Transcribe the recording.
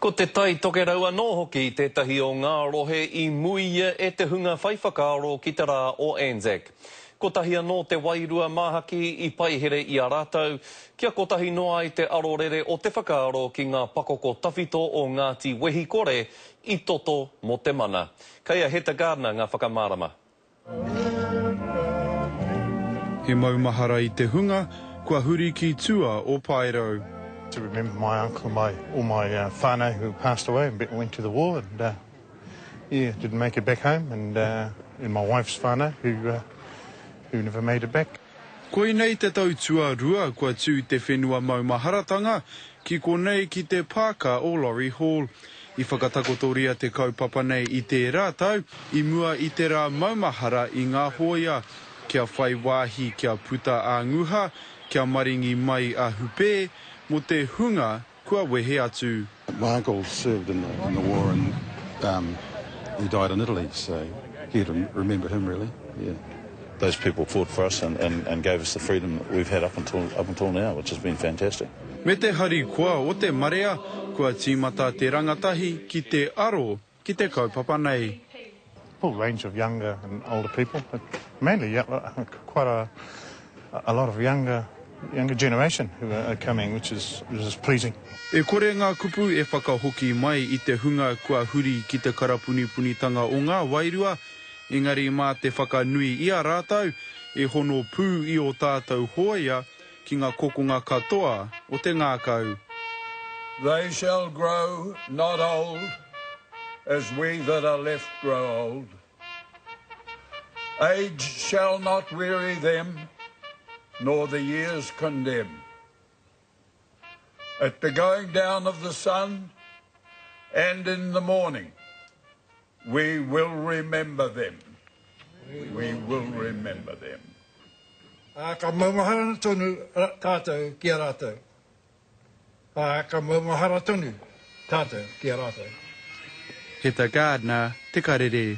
Ko Te Tai Tokerau anō hoki tētahi o ngā rohe i muia e te hunga whai whakaaro ki te rā o Anzac. Kotahi anō te wairua māhaki i paihere i a rātou, kia kotahi noa ai te arorere o te whakaaro ki ngā pakoko tawhito o Ngāti Wehikore i toto mō te mana. Kei a Heta Gardiner ngā whakamārama. He maumahara i te hunga kua huri ki tua o Paerau. To remember my uncle and my all my whanau who passed away and went to the war and yeah didn't make it back home and and my wife's whanau who who never made it back. Koinei te tau tuarua kua tū te whenua maumaharatanga ki konei ki te pāka o Laurie Hall. I whakatakotoria te kaupapa nei i tērā tau i mua i te rā maumahara i ngā hōia. Kia whai wāhi kia puta a nguha, kia maringi mai a hupē mō te hunga kua wehe atu. My uncle served in the in the war and um he died in Italy so here to remember him really yeah. Those people fought for us and and and gave us the freedom that we've had up until up until now which has been fantastic. Me te harikoa o te marea, kua tīmata te rangatahi ki te aro ki te kaupapa nei. Full range of younger and older people, but mainly quite a, a lot of younger, younger generation who are coming, which is, which is pleasing. E kore ngā kupu e whakahoki mai i te hunga kua huri ki te karapunipunitanga o ngā wairua, engari mā te whakanui i a rātou, e hono pū i ō tātou hōia ki ngā kokonga katoa o te ngākau. They shall grow not old as we that are left grow old. Age shall not weary them, nor the years condemn. At the going down of the sun and in the morning, we will remember them. We will remember them. Ā, ka maumahara tonu tātou ki a rātou. Ā, ka maumahara tonu tātou ki a rātou. Heta Gardiner, Te Karere.